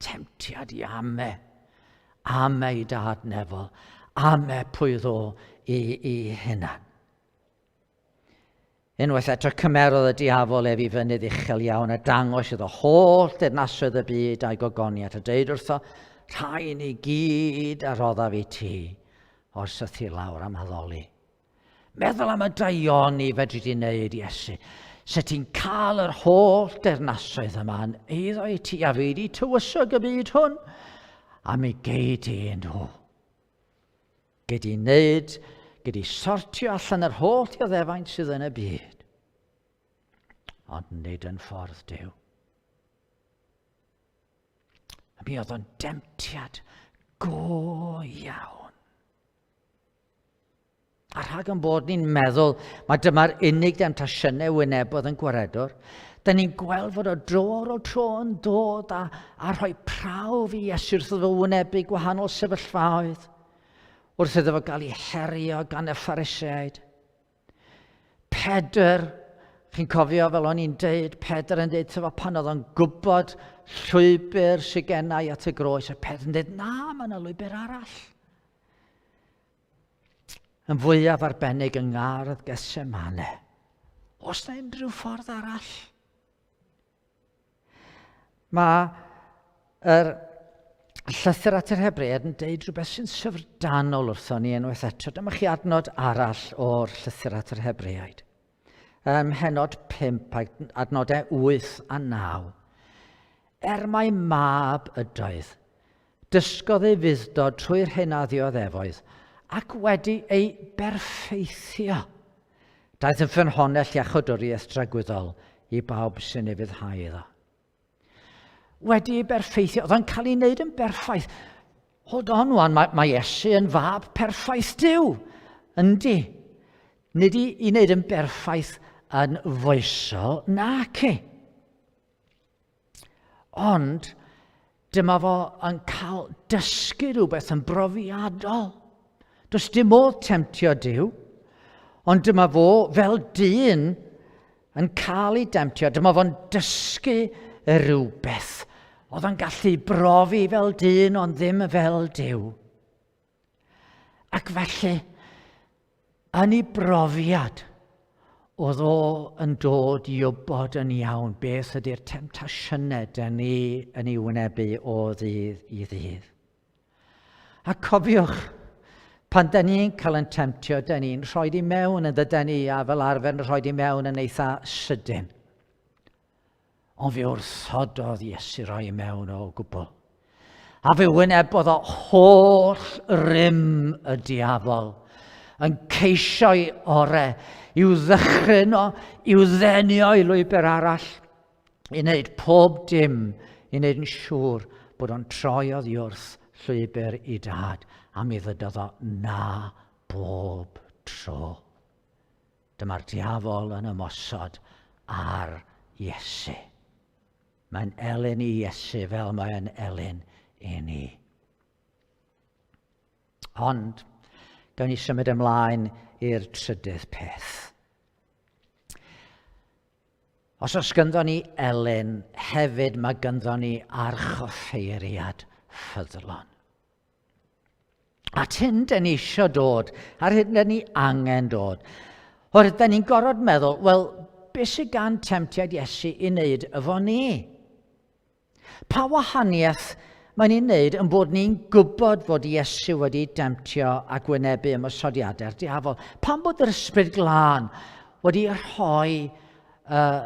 Temtiad i ame. Ame i dad nefol. Ame pwy ddo i, i hunan. Unwaith eto cymerodd y diafol ef i fynydd uchel iawn a dangos iddo holl deyrnasoedd y byd a'i gogoniant a deud wrtho, rhain i gyd a roddaf i ti, os ythi lawr am addoli. Meddwl am y daioni fedri di wneud, Iesu. Se ti'n cael yr holl deyrnasoedd yma yn eiddo i ti a fi di tywysog y byd hwn, a mi gei di nhw. Gei di wneud, gei di sortio allan yr holl dioddefaint sydd yn y byd. Ond nid yn ffordd Duw. A mi oedd o'n demtiad go iawn. A rhag yn bod ni'n meddwl mae dyma'r unig demtasiynau wynebodd yn gwaredwr, da ni'n gweld fod o dro ar ôl tro yn dod a, a rhoi prawf i Iesu wrth iddo fo wynebu gwahanol sefyllfaoedd, wrth iddo fo gael ei herio gan y Phariseaid. Pedr, chi'n cofio fel o'n i'n deud, Pedr yn deud tyfo pan oedd o'n gwybod llwybr sydd gennau at y groes, a Pedr yn deud, na, mae yna lwybr arall. Yn fwyaf arbennig yng ngardd Gethsemane. Oes na unrhyw ffordd arall? Mae yr llythyr at yr Hebreaid yn deud rhywbeth sy'n syfrdanol wrthon ni unwaith eto. Dyma chi adnod arall o'r llythyr at yr Hebreaid. Ym mhenod 5, adnodau 8 a 9. Er mai mab ydoedd, dysgodd ei fuddod trwy'r hyn a ddioddefoedd, ac wedi ei berffeithio. Daeth yn ffynhonnell iachawdwriaeth dragwyddol i bawb sy'n ufuddhau iddo. Wedi ei berffeithio, oedd o'n cael ei wneud yn berffaith. Hold on wan, mae, mae Iesu yn fab perffaith Duw. Yndi. Nid i, i wneud yn berffaith yn foesol, nac i. Ond dyma fo yn cael dysgu rhywbeth yn brofiadol. Does dim modd temtio Duw, ond dyma fo fel dyn yn cael ei demtio. Dyma fo'n dysgu rhywbeth. Oedd o'n gallu brofi fel dyn, ond ddim fel Duw. Ac felly, yn ei brofiad, oedd o yn dod i wybod yn iawn beth ydy'r temtasiynau dyn ni yn ei wynebu o ddydd i ddydd. A cofiwch, pan dyn ni'n cael yn temtio, dyn ni'n rhoi i mewn yn dydyn ni, a fel arfer yn rhoi i mewn yn eitha sydyn. Ond fe wrthododd Iesu roi i mewn o gwbl. A fe wynebodd o holl rym y diafol yn ceisio'i ore i'w ddychryn o, i'w ddenio i lwybr arall, i wneud pob dim, i wneud yn siŵr bod o'n troi oddi wrth llwybr i dad, a mi ddydodd o na bob tro. Dyma'r diafol yn ymosod ar Iesu. Mae'n elyn i Iesu fel mae'n elyn i ni. Ond, gawn ni symud ymlaen i'r trydydd peth. Os oes gynddo ni elyn, hefyd mae gynddo ni archoffeiriad ffyddlon. At hyn, dyn ni eisiau dod, ar hyn dyn ni angen dod. Oherwydd dyn ni'n gorfod meddwl, wel, beth sydd gan temtiad Iesu i wneud efo ni? Pa wahaniaeth mae'n ei wneud yn bod ni'n gwybod fod Iesu wedi demtio ac wynebu ymosodiadau'r diafol? Pam bod yr Ysbryd Glân wedi rhoi uh,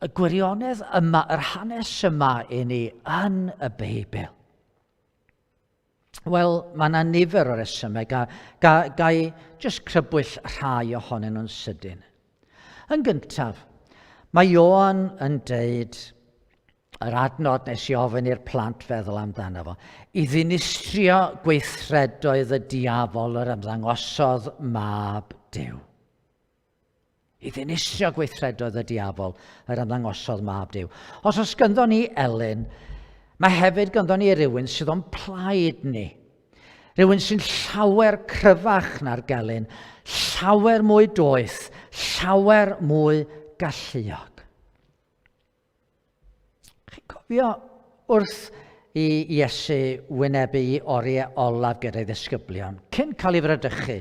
y gwirionedd yma, yr hanes yma i ni yn y Beibl? Wel, mae yna nifer o resymau. Ga, ga, ga i jyst crybwyll rhai ohonyn nhw'n sydyn. Yn gyntaf, mae Ioan yn deud yr adnod nes i ofyn i'r plant feddwl amdano fo, i ddinistrio gweithredoedd y diafol yr ymddangosodd mab Duw. I ddinistrio gweithredoedd y diafol yr ymddangosodd mab Duw. Os oes gynddo ni elyn, mae hefyd gynddo ni rywun sydd o'n plaid ni. Rhywun sy'n llawer cryfach na'r gelyn, llawer mwy doeth, llawer mwy galluog. Chi'n cofio wrth i Iesu wynebu i oriau olaf gyda'i ddisgyblion, cyn cael ei fradychu,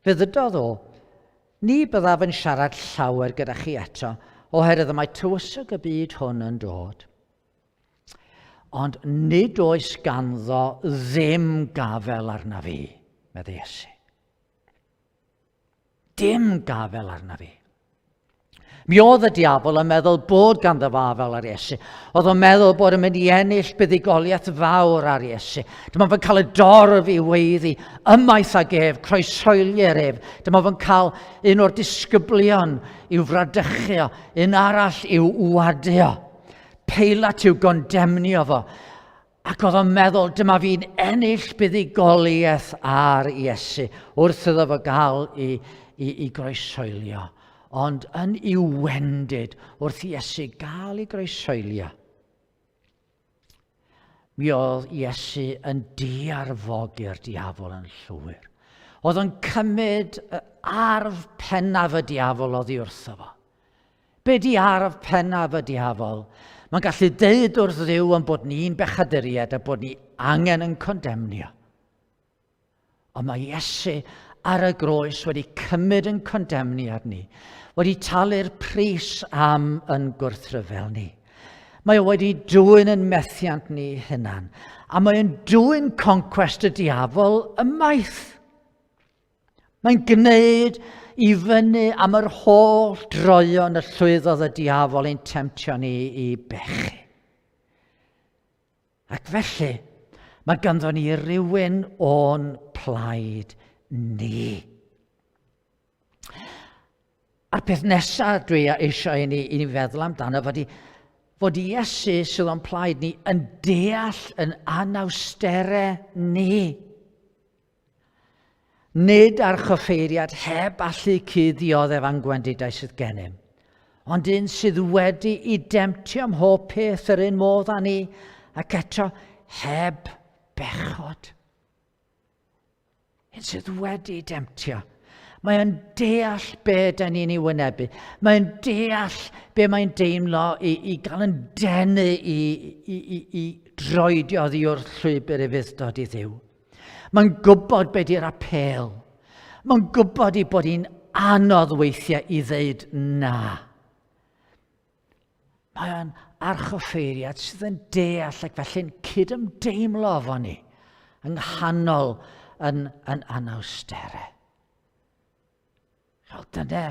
fe ddydodd o, Ni byddaf yn siarad llawer gyda chi eto, oherwydd y mae tywysog y byd hwn yn dod. Ond nid oes ganddo ddim gafel arna fi, meddai Iesu. Dim gafel arna fi. Mi oedd y diafol yn meddwl bod ganddo fo afel ar Iesu. Oedd o'n meddwl bod yn mynd i ennill buddugoliaeth fawr ar Iesu. Dyma fo'n cael y dorf i weiddi, ymaith ag ef, croeshoelier ef. Dyma fo'n cael un o'r disgyblion i'w fradychu o, un arall i'w wadio. Peilat i'w gondemnio fo. Ac oedd o'n meddwl, dyma fi'n ennill buddugoliaeth ar Iesu wrth iddo fo gael i, i, i groesoelio. Ond yn i'w wendid wrth Iesu gael ei groesoelio, mi oedd Iesu yn diarfogi'r diafol yn llwyr. Oedd o'n cymryd y arf pennaf y diafol oddi wrtho fo. Be di arf pennaf y diafol? Mae'n gallu deud wrth Dduw yn bod ni'n bechaduriaid a bod ni angen yn condemnio. Ond mae Iesu ar y groes wedi cymryd yn condemniad ni, wedi talu'r pris am yn gwrthryfel ni. Mae o wedi dwyn yn methiant ni hunan, a mae o'n dwyn concwest y diafol ymaith. Mae'n gwneud i fyny am yr holl droion y llwyddodd y diafol ein temtio ni i bechu. Ac felly, mae ganddo ni rywun o'n plaid ni. A'r peth nesaf dwi eisiau i ni, i ni feddwl amdano fod, i, fod Iesu sydd o'n plaid ni yn deall yn anawsterau ni. Nid archoffeiriad heb allu cyd-ddioddef a'n gwendidau sydd gennym, ond un sydd wedi i demtio mhob peth yr un modd â ni, ac eto heb bechod. Un sydd wedi demtio. Mae o'n deall be da ni'n ei wynebu. Mae'n deall be mae'n deimlo i, i gael yn denu i, i, i, i droedio oddi wrth llwybr ufudd-dod i Dduw. Mae'n gwybod be di'r apêl. Mae'n gwybod i bod hi'n anodd weithiau i ddeud na. Mae o'n archoffeiriad sydd yn deall ac felly'n cydymdeimlo efo ni yng nghanol yn, yn anawsterau. Fel dyna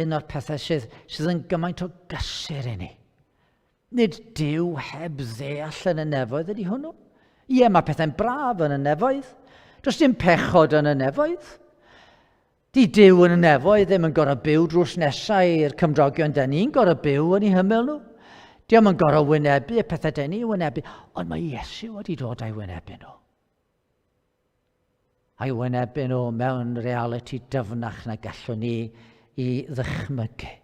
un o'r pethau sydd, sydd yn gymaint o gysur i ni. Nid Duw heb ddeall yn y nefoedd ydy hwnnw. Ie, mae pethau'n braf yn y nefoedd. Does dim pechod yn y nefoedd. Di Duw yn y nefoedd ddim yn gorau byw drws nesau i'r cymdogion da ni'n gorau byw yn eu hymyl nhw. Diolch yn gorau wynebu y pethau da ni'n wynebu, ond mae Iesu wedi dod a'i wynebu nhw. A'i wynebu nhw mewn realiti dyfnach na gallwn ni i ddychmygu.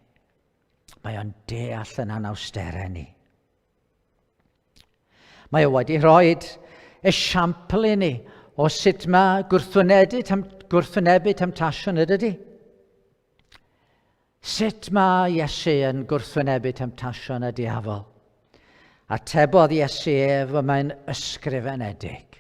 Mae o'n deall yn anawsterau ni. Mae o wedi rhoi esiampl i ni o sut mae gwrthwynebu, tem, gwrthwynebu temtasiwn ydy. Sut mae Iesu yn gwrthwynebu temtasiwn y diafol? Atebodd Iesu ef, y mae'n ysgrifenedig.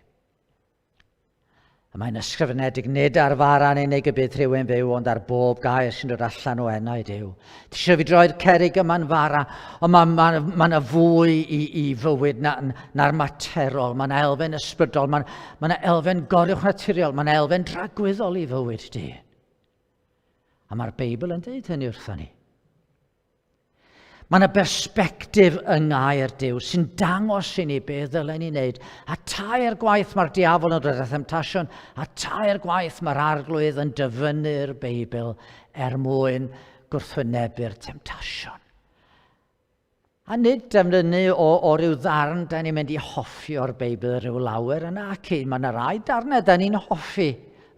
Y mae'n ysgrifenedig nid ar fara'n unig y bydd rhywun fyw, ond ar bob gair sy'n dod allan o enau Duw. Ti eisiau fi droi'r cerrig yma'n fara, ond mae ma, ma yna fwy i, i fywyd na'r na, na materol. Mae yna elfen ysbrydol, mae ma yna elfen goruwchnaturiol, mae yna elfen dragwyddol i fywyd di. A mae'r Beibl yn dweud hynny wrthon ni. Mae yna bersbectif yng ngair Duw sy'n dangos i ni beth ddylen ni wneud. A tair gwaith mae'r diafol yn dod â themtasiwn, a tair gwaith mae'r arglwydd yn dyfynnu'r Beibl er mwyn gwrthwynebu'r temtasiwn. A nid defnyddu o, o ryw ddarn da ni'n mynd i hoffi o'r Beibl rhyw lawer yna ac mae yna rai darnau da ni'n hoffi.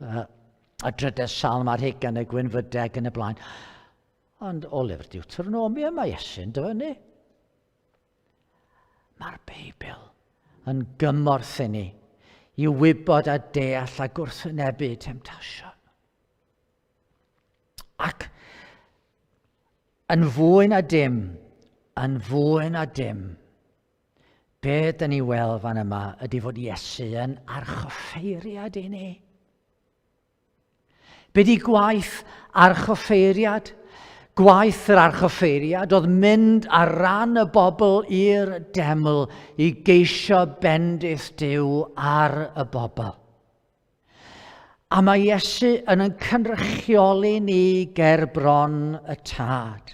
Y drydedd salm ar hugain y gwynfydeg yn y blaen. Ond o lyfr Deuteronomia mae Iesu'n dyfynnu. Mae'r Beibl yn gymorth i ni i wybod a deall a gwrthwynebu temtasiwn. Ac yn fwy na dim, yn fwy na dim, be dyn ni weld fan yma ydy fod Iesu yn archoffeiriad i ni. Be di gwaith archoffeiriad? Gwaith yr archoffeiriad oedd mynd ar ran y bobl i'r deml i geisio bendith Duw ar y bobl. A mae Iesu yn yn cynrychioli ni ger bron y Tad.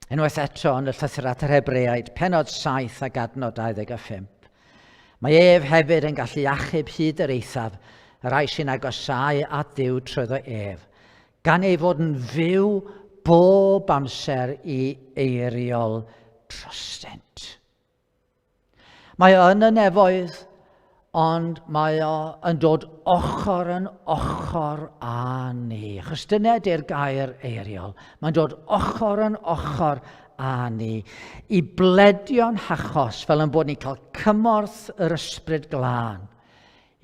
Unwaith eto yn y llythyr at yr Hebreaid, penod 7 ac adnod 25. Mae ef hefyd yn gallu achub hyd yr eithaf y rhai sy'n agosáu at Dduw trwyddo ef, gan ei fod yn fyw bob amser i eiriol drostynt. Mae o yn y nefoedd, ond mae o yn dod ochr yn ochr â ni. Achos dyna ydy'r gair eiriol. Mae'n dod ochr yn ochr â ni i bledio'n hachos fel yn bod ni'n cael cymorth yr ysbryd glân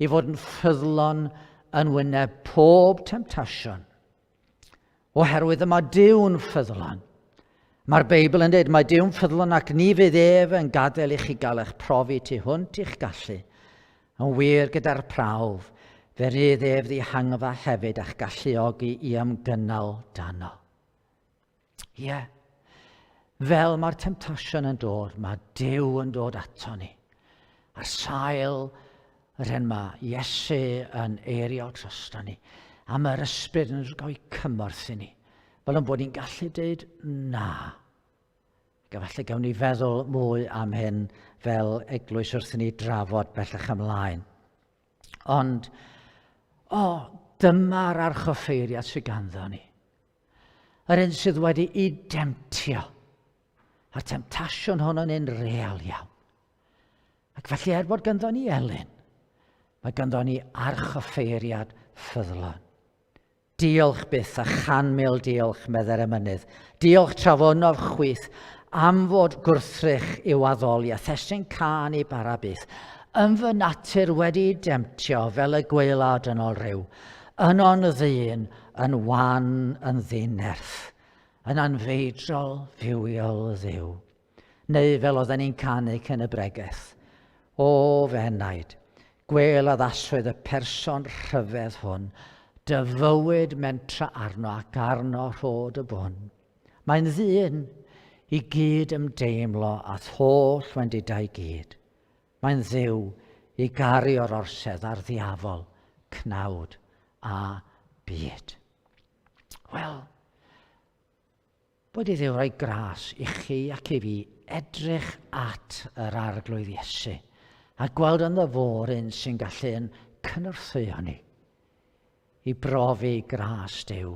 i fod yn ffyddlon yn wyneb pob temtasiwn. Oherwydd y mae Duw'n ffyddlon. Mae'r Beibl yn dweud, mae Duw'n ffyddlon ac ni fydd ef yn gadael i chi gael eich profi tu hwnt i'ch gallu. Yn wir gyda'r prawf, fe rydd ef ddihangfa hefyd a'ch galluogi i ymgynnal dano. Ie, yeah. Fel mae'r temtasiwn yn dod, mae Duw yn dod ato ni. Ar sail yr hyn mae Iesu yn eirio drosto ni, a mae'r ysbryd yn rhoi cymorth i ni, fel yn bod ni'n gallu dweud na. Ac efallai gawn ni feddwl mwy am hyn fel eglwys wrth i ni drafod bellach ymlaen. Ond, o, dyma'r archoffeiriad sydd ganddo ni. Yr un sydd wedi'i demtio. A'r temtasiwn hwn yn un real iawn. Ac felly er bod ganddo ni elyn, mae ganddo ni archoffeiriad ffyddlon. Diolch byth a 100,000 diolch, meddai'r emynydd. Diolch trafonof chwith am fod gwrthrych i'w addoli a thestun cân i bara byth. Yn fy natur wedi demtio fel y gwaelod yn ôl rhyw. Yno'n ddyn, yn wan, yn ddinerth, yn anfeidrol fywiol Dduw. Neu fel oedden ni'n canu cyn y bregeth, O fy enaid, gwêl addasrwydd y person rhyfedd hwn, dy fywyd mentra arno ac arno rhod y bwn. Mae'n ddyn i gyd ymdeimlo â'th holl wendidau gyd. Mae'n dduw i garu o'r orsedd a'r ddiafol, cnawd a byd. Wel, Boed i Dduw roi gras i chi ac i fi edrych at yr Arglwydd Iesu a gweld ynddo fo'r un sy'n gallu yn cynorthwyo ni i brofi gras Duw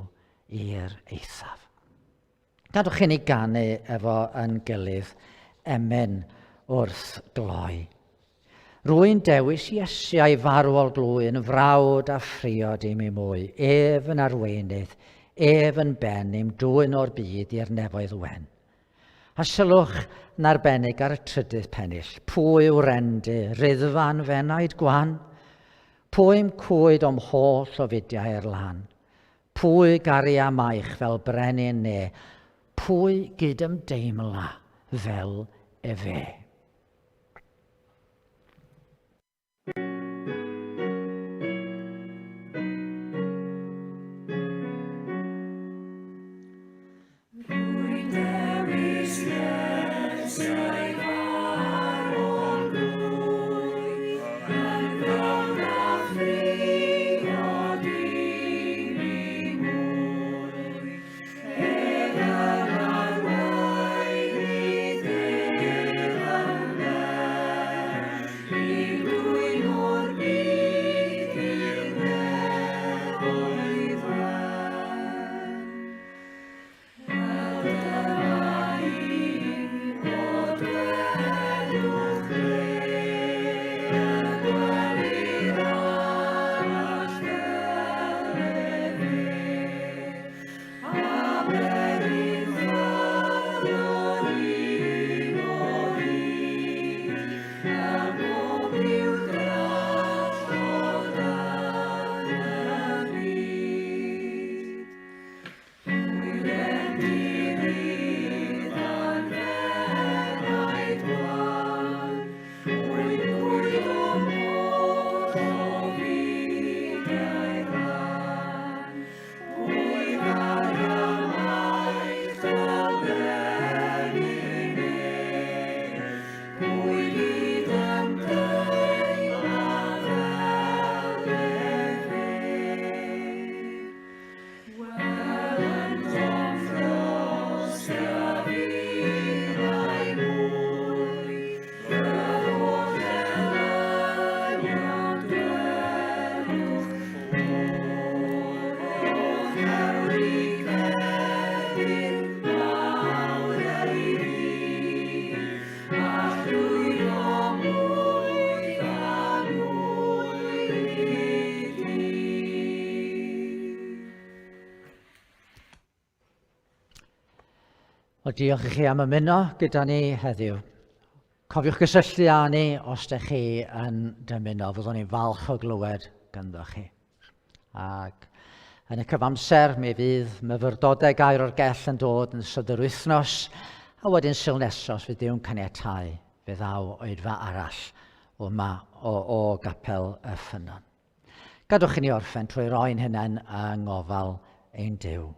i'r eithaf. Gadwch i ni ganu efo yn gilydd emyn wrth gloi. Rwy'n dewis Iesu a'i farwol glwy yn frawd a phriod i mi mwy, ef yn arweinydd, ef yn ben i'm dwyn o'r byd i'r nefoedd wen. A sylwch yn arbennig ar y trydydd pennill, pwy wrendy, rhyddfan fenaid gwan? Pwy'm cwyd o'm holl ofidiau i'r lan? Pwy garia maich fel brenin ne? Pwy gydymdeimla fel efe? Rwy'n dewis Iesu a'i farwol glwy, yn frawd a phriod i mi mwy. Ef yn arweinydd, ef yn ben, i'n dwyn o'r byd i'r nefoedd wen. Wel dyma un o dwedwch le, y gwelir arall fel efe. Aberin ffyddlon un o hyd, fel pob yw drallod yn y byd. Hwylen dirydd anfernaid gwan, Pwy pwy o'm holl ofidiau rhan. Pwy garia maich fel brenin e? Pwy gydymdeimla fel efe? Wel yn Tom-ffrost a fyddai mwy, fy holl elynion dwedwch o'r oherwydd cedyrn mawr ei hun, a llwyddo mwy a mwy i Wel, diolch i chi am ymuno gyda ni heddiw. Cofiwch gysylltu â ni os ydych chi yn dymuno. Fyddwn ni'n falch o glywed ganddo chi. Ac yn y cyfamser, mi fydd myfyrdodau gair o'r gell yn dod yn ystod yr wythnos, a wedyn Sul nesaf, os fydd Duw'n caniatáu, fe ddaw oedfa arall o, ma, o, o Gapel y Ffynnon. Gadwch i ni orffen trwy roi'n hunain yng ngofal ein Duw.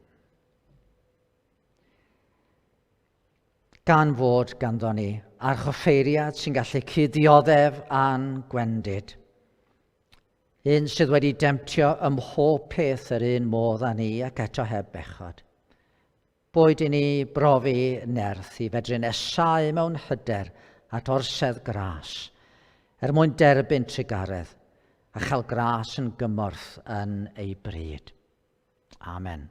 Gan fod ganddo ni archoffeiriad sy'n gallu cyd-ddioddef a'n gwendid, un sydd wedi demtio ym mhob peth yr un modd â ni ac eto heb bechod. Boed i ni brofi nerth i fedru nesáu mewn hyder at orsedd gras, er mwyn derbyn trugaredd a chael gras yn gymorth yn ei bryd. Amen.